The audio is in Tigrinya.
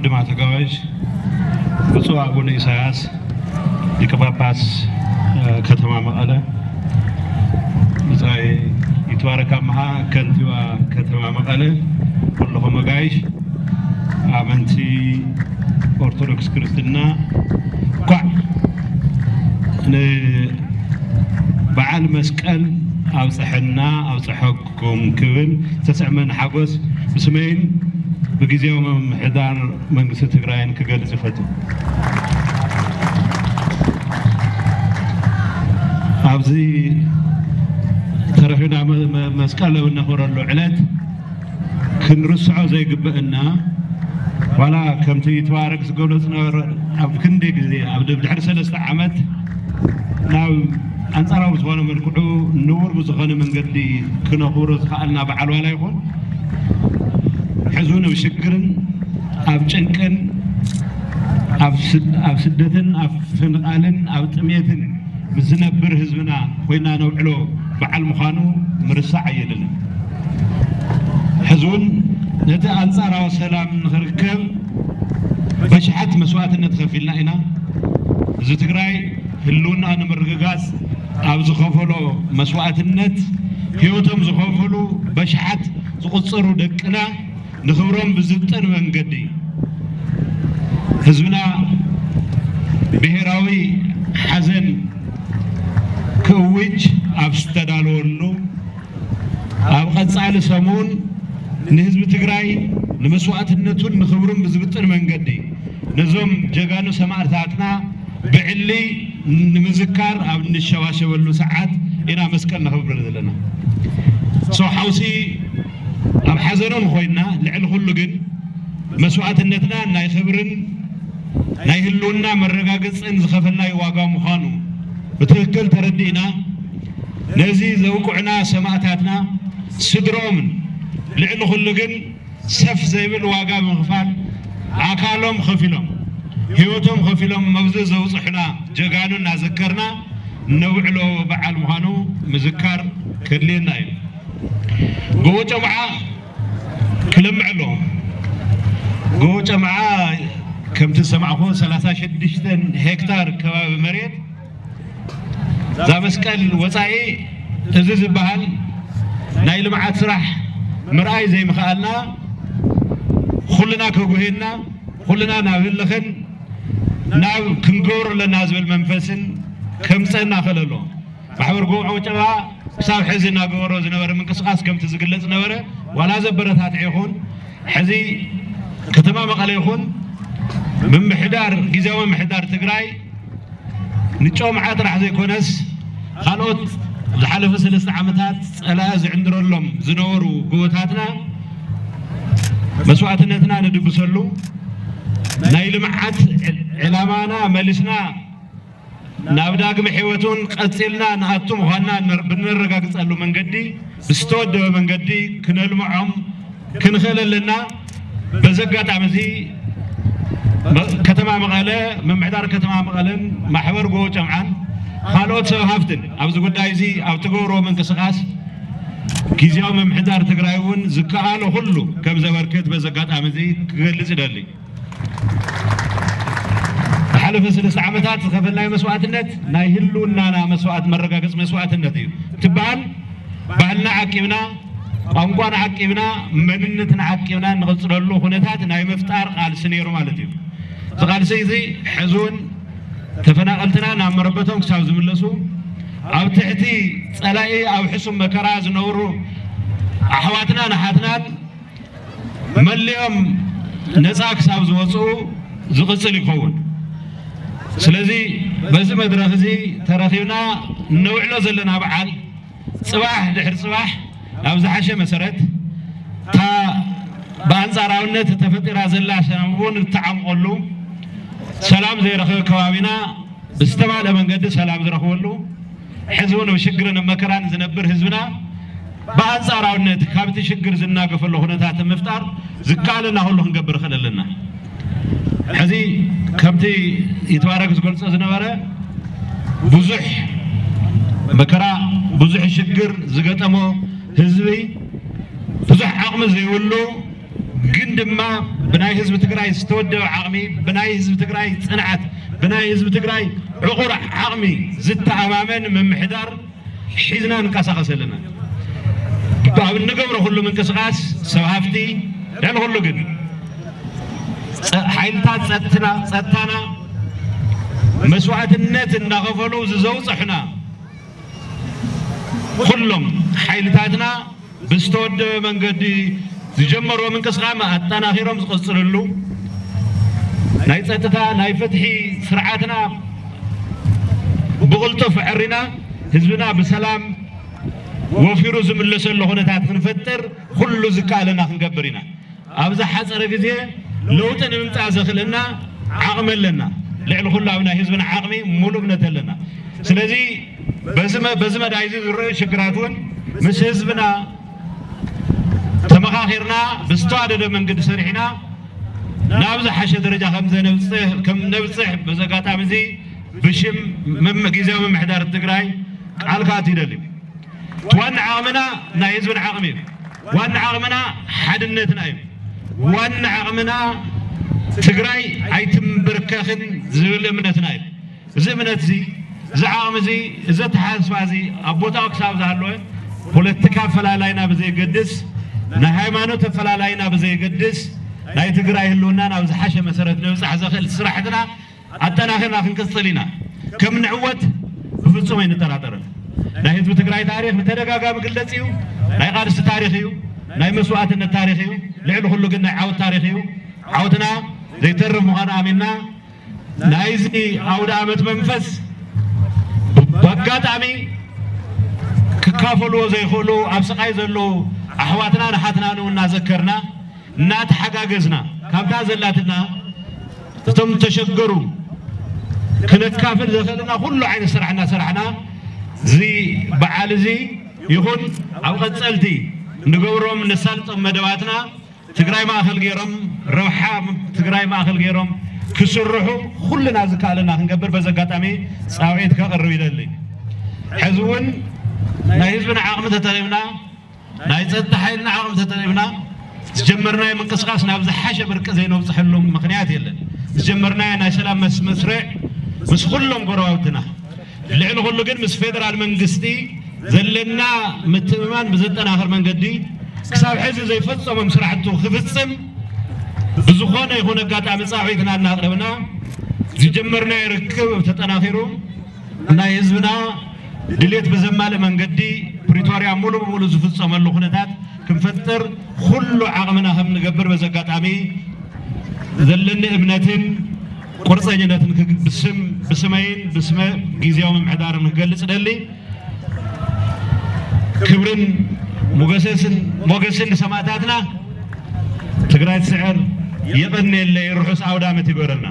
ድማ ተጋባዥ ብፁዕ ኣቡነ ኢሳያስ ሊቀ ጳጳስ ከተማ መቐለ፣ ብፃይ ይትባረክ ኣምሃ ከንቲባ ከተማ መቐለ፣ ኩልኹም ኣጋይሽ ኣመንቲ ኦርቶዶክስ ክርስትና፣ እንኳዕ ንበዓል መስቀል ኣብፀሐና ኣብፀሐኩም ክብል ዝተሰዕመን ሓጎስ ብስመይን ብግዜያዊ ምምሕዳር መንግስቲ ትግራይን ክገልጽ ይፈቱ። ኣብዚ ተረኺብና መስቀል ኣብ እነኽብረሉ ዕለት ክንርስዖ ዘይግበእና፣ ዋላ ከምቲ ይትባረክ ዝገለጽ ነበረ፣ ኣብ ክንደይ ግዜ ኣብ ድሕሪ ሰለስተ ዓመት ናብ ኣንጻራዊ ዝኾነ መልክዑ ንቡር ብዝኾነ መንገዲ ክነኽብሮ ዝኸኣልና በዓል ዋላ ይኹን፣ ሕዚ እውን ኣብ ሽግርን ኣብ ጭንቅን ኣብ ስደትን ኣብ ፍንቓልን ኣብ ጥሜትን ምስ ዝነብር ህዝብና ኮይና ነውዕሎ በዓል ምዃኑ ምርሳዕ ኣየድልን። ሕዚ እውን ነቲ ኣንጻራዊ ሰላም ንኽርከብ በሽሓት መስዋእትነት ከፊልና ኢና። ህዝቢ ትግራይ ህልውና ንምርግጋጽ ኣብ ዝኸፈሎ መስዋእትነት ህይወቶም ዝኸፈሉ በሽሓት ዝቑጸሩ ደቅና ንኽብሮም ብዝብጠን መንገዲ ህዝብና ብሄራዊ ሓዘን ክእውጅ ኣብ ዝተዳለወሉ ኣብ ቀጻሊ ሰሙን ንህዝቢ ትግራይ ንመስዋእትነቱን ንኽብሩን ብዝብጥን መንገዲ ነዞም ጀጋኑ ሰማእታትና ብዕሊ ንምዝካር ኣብ እንሸባሸበሉ ሰዓት ኢና መስቀል ነኽብር ዘለና። ሶ ሓውሲ ኣብ ሓዘኖም ኮይና ልዕሊ ኩሉ ግን መስዋእትነትና ናይ ክብርን ናይ ህልውና መረጋገፅን ዝኸፈልናዮ ዋጋ ምዃኑ ብትኽክል ተረዲእና ነዚ ዘብቅዑና ሰማእታትና ስድሮምን ልዕሊ ኩሉ ግን ሰፍ ዘይብል ዋጋ ብምኽፋል ኣካሎም ከፊሎም ህይወቶም ከፊሎም መብዚ ዘብፅሑና ጀጋኑ እናዘከርና ነውዕሎ በዓል ምዃኑ ምዝካር ከድልየና እዩ። ጎቦ ጨምዓ ክለምዕ ኣለዎ። ጎቦ ጨምዓ ከምቲ ዝሰማዕኹ ሰላሳ ሽዱሽተ ሄክታር ከባቢ መሬት እዛ መስቀል ወፃኢ እዚ ዝበሃል ናይ ልምዓት ስራሕ ምርኣይ ዘይምኽኣልና ኩልና ከጉህየና ኩልና ናብ ህልኽን ናብ ክንገብሮ ኣለና ዝብል መንፈስን ከምፀና ክእል ኣሎ። ማሕበር ጎቦ ጨምዓ ክሳብ ሕዚ እናገበሮ ዝነበረ ምንቅስቃስ ከምቲ ዝግለፅ ነበረ ዋላ ዘበረታትዕ ይኹን ሕዚ ከተማ መቐለ ይኹን ምምሕዳር ግዜያዊ ምምሕዳር ትግራይ ንጨምዓ ጥራሕ ዘይኮነስ ካልኦት ዝሓለፈ ሰለስተ ዓመታት ፀላኢ ዝዕንድረሎም ዝነበሩ ጎቦታትና መስዋእትነትና ንድብሰሉ ናይ ልምዓት ዕላማና መሊስና ናብ ዳግመ ህይወት እውን ቀፂልና ንኣቱ ምዃንና ብነረጋግፀሉ መንገዲ ብዝተወደበ መንገዲ ክነልምዖም ክንኽእል ኣለና። በዚ ኣጋጣሚ እዚ ከተማ መቐለ ምምሕዳር ከተማ መቐለን ማሕበር ጎቦ ጨምዓን ካልኦት ሰብ ሃፍትን ኣብዚ ጉዳይ እዚ ኣብ ትገብርዎ ምንቅስቃስ ግዜያዊ ምምሕዳር ትግራይ እውን ዝከኣሎ ኩሉ ከም ዘበርክት በዚ ኣጋጣሚ እዚ ክገልፅ ይደሊ። ዝሓለፈ ሰለስተ ዓመታት ዝኸፈልናዮ መስዋእትነት ናይ ህልውናና መስዋእት መረጋገፂ መስዋእትነት እዩ ትበሃል። ባህልና ዓቂብና ቋንቋና ዓቂብና መንነትና ዓቂብና እንቕፅለሉ ኩነታት ናይ ምፍጣር ቃልሲ ነይሩ ማለት እዩ። እዚ ቃልሲ እዚ ሕዚ እውን ተፈናቐልትና ናብ መረበቶም ክሳብ ዝምለሱ ኣብ ትሕቲ ፀላኢ ኣብ ሕሱም መከራ ዝነብሩ ኣሕዋትና ንሓትናን መሊኦም ነፃ ክሳብ ዝወፅኡ ዝቕፅል ይኸውን። ስለዚ በዚ መድረኽ እዚ ተረኺብና እነውዕሎ ዘለና በዓል ፅባሕ ድሕሪ ፅባሕ ናብ ዝሓሸ መሰረት እታ ብኣንፃራውነት ተፈጢራ ዘላ ሰላም እውን እተዓምቆሉ ሰላም ዘይረኸበ ከባቢና ብዝተማልአ መንገዲ ሰላም ዝረኽበሉ ሕዚ እውን ኣብ ሽግርን ኣብ መከራን ዝነብር ህዝብና ብኣንፃራውነት ካብቲ ሽግር ዝናገፈሉ ኩነታት ምፍጣር ዝከኣለና ኩሉ ክንገብር ንኽእል ኣለና። ሕዚ ከምቲ ይትባረክ ዝገልፆ ዝነበረ ብዙሕ መከራ ብዙሕ ሽግር ዝገጠሞ ህዝቢ ብዙሕ ዓቕሚ ዘይብሉ ግን ድማ ብናይ ህዝቢ ትግራይ ዝተወደበ ዓቕሚ፣ ብናይ ህዝቢ ትግራይ ፅንዓት፣ ብናይ ህዝቢ ትግራይ ዕቑር ዓቕሚ ዝተኣማመን ምምሕዳር ሒዝና ንንቀሳቐስ ኣለና። ኣብ እንገብሮ ኩሉ ምንቅስቓስ ሰብ ሃፍቲ፣ ልዕሊ ኩሉ ግን ሓይልታት ፀጥታና መስዋእትነት እናኸፈሉ ዘውፅሑና ኩሎም ሓይልታትና ብዝተወደበ መንገዲ ዝጀመርዎ ምንቅስቃስ ኣጠናኺሮም ዝቐፅልሉ፣ ናይ ፀጥታ ናይ ፍትሒ ስርዓትና ብቕልጡፍ ኣዕሪና ህዝብና ብሰላም ወፊሩ ዝምለሰሉ ኩነታት ክንፈጥር ኩሉ ዝከኣለና ክንገብር ኢና። ኣብ ዝሓፀረ ግዜ ለውጢ ንምምፃእ ዘኽእለና ዓቕሚ ኣለና። ልዕሊ ኩሉ ኣብ ናይ ህዝብና ዓቕሚ ሙሉእ እምነት ኣለና። ስለዚ በዚ መ- በዚ መዳይ እዚ ዝረኣዩ ሽግራት እውን ምስ ህዝብና ተመኻኺርና ብዝተዋደደ መንገዲ ሰሪሕና ናብ ዝሓሸ ደረጃ ከም ዘነብፅሕ ከም ነብፅሕ በዚ ኣጋጣሚ እዚ ብሽም መም- ግዝያዊ ምምሕዳር ትግራይ ቃል ክኣቱ ይደሊ። ዋና ዓቕምና ናይ ህዝብና ዓቕሚ እዩ። ዋና ዓቕምና ሓድነትና እዩ። ዋና ዓቕምና ትግራይ ኣይትንበርከኽን ዝብል እምነትና እዩ። እዚ እምነት እዚ፣ እዚ ዓቕሚ እዚ፣ እዚ ኣተሓሳስባ እዚ ኣብ ቦታኡ ክሳብ ዝሃለወ ፖለቲካ ኣፈላላይና ብዘየገድስ፣ ናይ ሃይማኖት ኣፈላላይና ብዘየገድስ፣ ናይ ትግራይ ህልውና ናብ ዝሓሸ መሰረት ንብፃሕ ዘኽእል ስራሕትና ኣጠናኺርና ክንቅፅል ኢና። ከም ንዕወት ብፍፁም ኣይንጠራጠርን። ናይ ህዝቢ ትግራይ ታሪክ ብተደጋጋሚ ግለፅ እዩ። ናይ ቃልሲ ታሪክ እዩ። ናይ መስዋእትነት ታሪክ እዩ። ልዕሊ ኩሉ ግን ናይ ዓወት ታሪክ እዩ። ዓወትና ዘይተርፍ ምዃኑ ኣሚንና ናይዚ ኣውደ ዓመት መንፈስ ብኣጋጣሚ ክካፈልዎ ዘይኽእሉ ኣብ ስቓይ ዘለዉ ኣሕዋትና ንሓትናን እውን እናዘከርና እናተሓጋገዝና ካብታ ዘላትና እቶም ተሸገሩ ክነካፍል ዘኽእልና ኩሉ ዓይነት ስራሕ እናሰራሕና እዚ በዓል እዚ ይኹን ኣብ ቀፀልቲ ንገብሮም ነሳልጦም መደባትና ትግራይ ማእኸል ገይሮም ረብሓ ትግራይ ማእኸል ገይሮም ክስርሑ ኩልና ዝከኣለና ክንገብር በዚ ኣጋጣሚ ፃውዒት ከቕርብ ይደሊ። ሕዚ እውን ናይ ህዝብና ዓቕሚ ተጠቒምና ናይ ፀጥታ ሓይልና ዓቕሚ ተጠቒምና ዝጀመርናዮ ምንቅስቃስ ናብ ዝሓሸ ብርቂ ዘይነብፅሐሉ ምክንያት የለን። ዝጀመርናዮ ናይ ሰላም መስ- መስርዕ ምስ ኩሎም ጎረባብትና ልዕሊ ኩሉ ግን ምስ ፌደራል መንግስቲ ዘለና ምትእምማን ብዘጠናኽር መንገዲ ክሳብ ሕዚ ዘይፈፀሞም ስራሕቱ ክፍፅም ብዝኾነ ይኹን ኣጋጣሚ ፃውዒትና እናቕረብና ዝጀመርናዮ ርክብ ተጠናኺሩ ናይ ህዝብና ድሌት ብዘማልእ መንገዲ ፕሪቶርያ ሙሉ ብሙሉ ዝፍፀመሉ ኩነታት ክንፈጥር ኩሉ ዓቕምና ከም ንገብር በዚ ኣጋጣሚ ዘለኒ እምነትን ቁርፀኝነትን ክግ- ብስም ብስመይን ብስመ ግዝያዊ ምምሕዳርን ክገልፅ ደሊ። ክብርን ሞገሰስን ሞገስን ንሰማእታትና። ትግራይ ትስዕር። የቐንየለይ። ርሑስ ኣውደ ዓመት ይግበረልና።